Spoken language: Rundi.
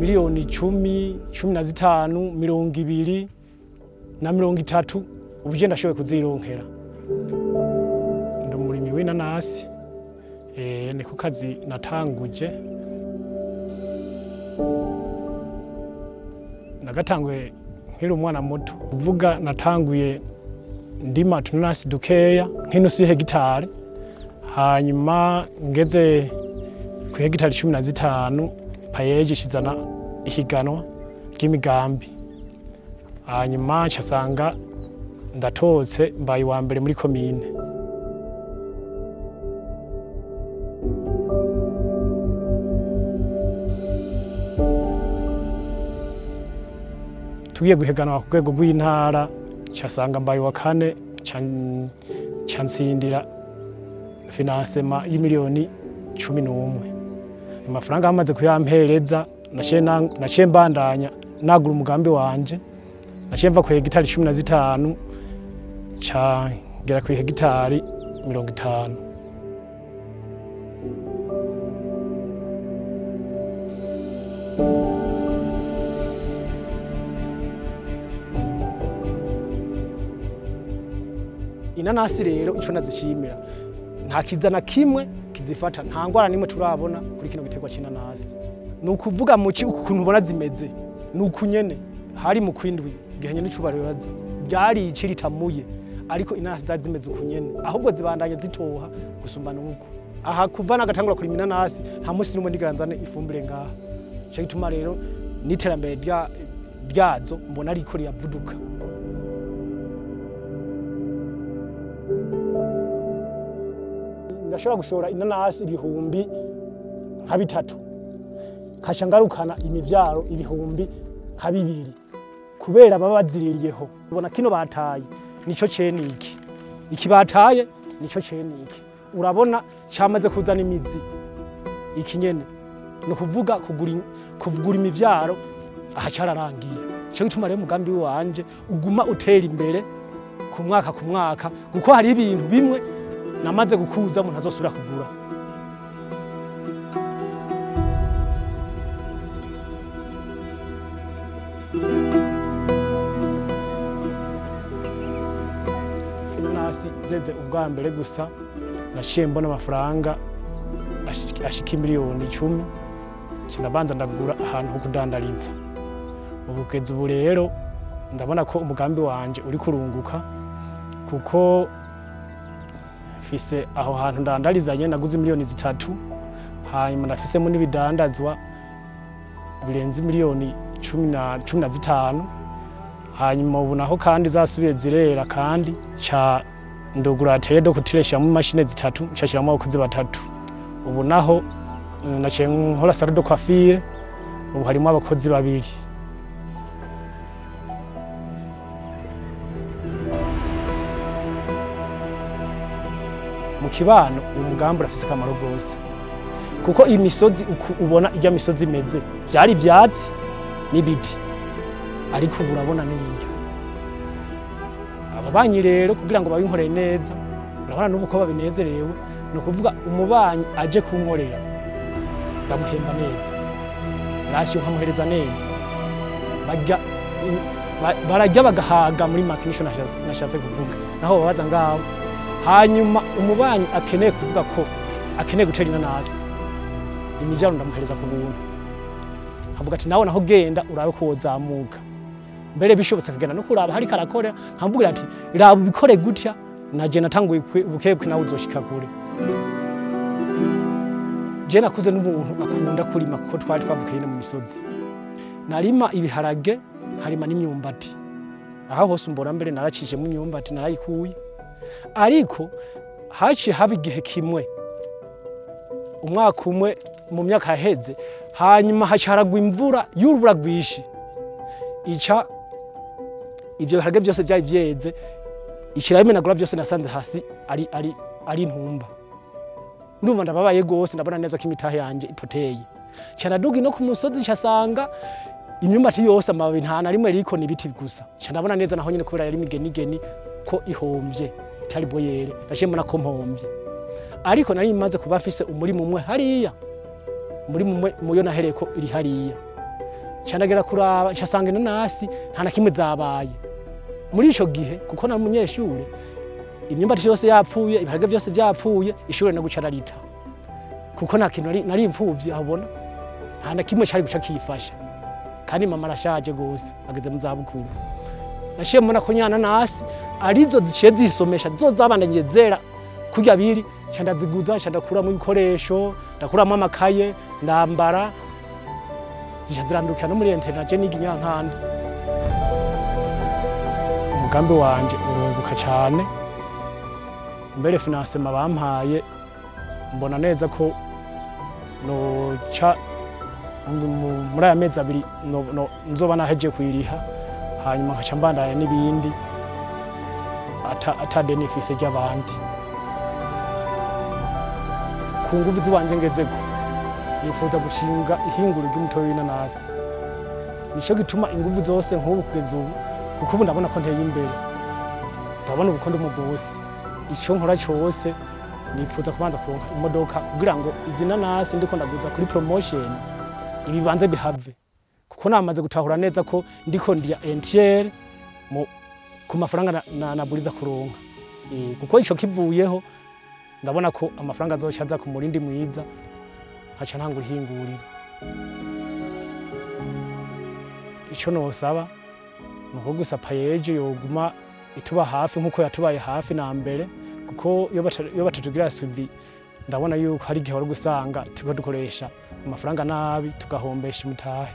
Miliyoni 10, 15, 20 na 30 ubu je ndashoboye kuzironkera. Ndi umurimyi w'inanasi, niko kazi natanguje. Nagatanguye nkiri umwana muto, kuvuga natanguye ndima utunanasi dukeya nk'inusu y'ihegitari, hanyuma ngeze ku hegitari 15 payeje ishizana ihiganwa ry'imigambi, hanyuma ncasanga ndatotse mbaye uwa mbere muri komine. Tugiye guhiganwa ku rwego rw'intara ncasanga mbaye uwa kane, ca nsindira financement y'imiliyoni 11. Amafaranga amaze kuyampereza naciye mbandanya nagura umugambi wanje, naciye mva ku hegitari 15 ca ngera ku hegitari 50. Inanasi rero ico nazishimira, nta kiza na kimwe kizifata, nta ngwara nimwe turabona kuri kino giterwa c'inanasi. Ni ukuvuga muci ukuntu ubona zimeze, ni uku nyene hari mu kwindwi gihenye n'icubaribaza ryari ici ritamuye, ariko inanasi zari zimeze uku nyene, ahubwo zibandanye zitoha gusumba nuko. Aha kuva nagatangura kurima inanasi nta musi n'umwe ndigera nzane ifumbire ngaha. Ico gituma rero n'iterambere ryazo mbona ariko riravuduka. Ndashobora gushora inanasi ibihumbi nka 3, nkaca ngarukana imivyaro ibihumbi nka 2, kubera baba baziririyeho. Ubona kino bataye nico cene iki, iki bataye nico cene iki, urabona camaze kuzana imizi iki nyene. Ni ukuvuga kugura imivyaro aha cararangiye. Ico gituma rero umugambi wanje uguma utera imbere ku mwaka ku mwaka, kuko hari ibintu bimwe namaze gukuza umuntu azosubira kugura. Inanasi zeze ubwa mbere gusa naciye mbona amafaranga ashika miliyoni 10, nabanza ndagura ahantu ho kudandariza. Ubu kugeza ubu rero ndabona ko umugambi wanje uri kurunguka, kuko mfise aho hantu ndandariza naguze miliyoni 3, hanyuma ndafisemo n'ibidandazwa birenze miliyoni 15, hanyuma ubu naho kandi zasubiye zirera, kandi ca ndogura atelier do kutiresha mu mashine 3, nshashiramo abakozi 3. Ubu naho naciye nkora salon de coiffure, ubu harimo abakozi 2. Mu kibano umugambi urafise akamaro gose, kuko imisozi ubona ijya misozi imeze vyari ivyatsi n'ibiti, ariko ubu urabona n'iryo. Ababanyi rero kugira ngo babinkorere neza, urabona n'ubu ko babinezerewe, ni ukuvuga umubanyi aje kunkorera ndamuhemba neza, rasiyo nkamuhereza neza, bararya bagahaga muri make, nico nashatse kuvuga naho babaza ngaho. Hanyuma umubanyi akeneye kuvuga ko akeneye gutera inanasi, imivyaro ndamuhereza ku buntu, nkavuga ati nawe naho genda urabe ko wozamuka, mbere bishobotse nkagenda no kuraba hariko arakora, nkamubwira ati raba ubikore gutya, naje natanguye bukebwe nawe uzoshika kure. Je nakuze n'umuntu akunda kurima, kuko twari twavukiye mu misozi. Narima ibiharage, nkarima n'imyumbati. Aho hose umbona mbere naracishemo imyumbati narayikuye. Ariko haciye haba igihe kimwe, umwaka umwe mu myaka yaheze, hanyuma haca haragwa imvura y'urubura rwinshi, ica ivyo biharage vyose vyari vyeze, ikirabimenagura vyose nasanze hasi ari intumba. Ndumva ndababaye gose, ndabona neza ko imitahe yanje ipoteye. Nca ndaduga no ku musozi ncasanga imyumbati yose amababi nta na rimwe ririko n'ibiti gusa. Nca ndabona neza naho nyene kubera yari imigenigeni ko ihomvye itari boyere, naciye mbona ko mpomvye. Ariko nari maze kuba mfise umurima umwe hariya, umurima umwe muyo nahereye ko iri hariya. Nca kuraba, ncasanga inanasi nta na kimwe zabaye muri ico gihe, kuko na munyeshure imyumbati yose yapfuye, ibiharage byose byapfuye, ishure no guca rarita, kuko nta kintu nari imfuvyi aho nta na kimwe cari guca kiyifasha. Kandi mama arashaje gose, ageze mu zabukuru. Nashiye mbona ko nyananasi arizo ziciye zisomesha, zo zabandanye zera kurya biri, nca ndaziguza, nca ndakuramo ibikoresho, ndakuramo amakaye, ndambara, zica zirandukira no muri internat niga Inyankanda. Umugambi wanje urunguka cane, mbere financement bampaye mbona neza ko noca muri aya mezi 2 nzoba naheje kuyiriha, hanyuma nkaca mbandanya n'ibindi ata benefise ry'abandi. Ku nguvu ziwanje ngezeko nifuza gushinga ihinguriro ry'umutobe w'inanasi. Nico gituma inguvu zose nk'ubu kugeza ubu, kuko ubu ndabona ko nteye imbere, ndabona ubu ko ndi umubosi. Ico nkora cose nifuza kubanza kuronka imodoka kugira ngo izi nanasi ndiko ndaguza kuri promotion ibibanze bihave, kuko namaze gutahura neza ko ndiko ndiya entiere ku mafaranga naburiza kuronka. Kuko ico kivuyeho ndabona ko amafaranga azoca ku murindi mwiza, nkaca ntangura ihinguriro. Ico nosaba nuko gusa PAEEJ yoguma ituba hafi nkuko yatubaye hafi na mbere, kuko iyo batatugira suivi ndabona yuko hari igihe wari gusanga turiko dukoresha amafaranga nabi tugahombesha imitahe.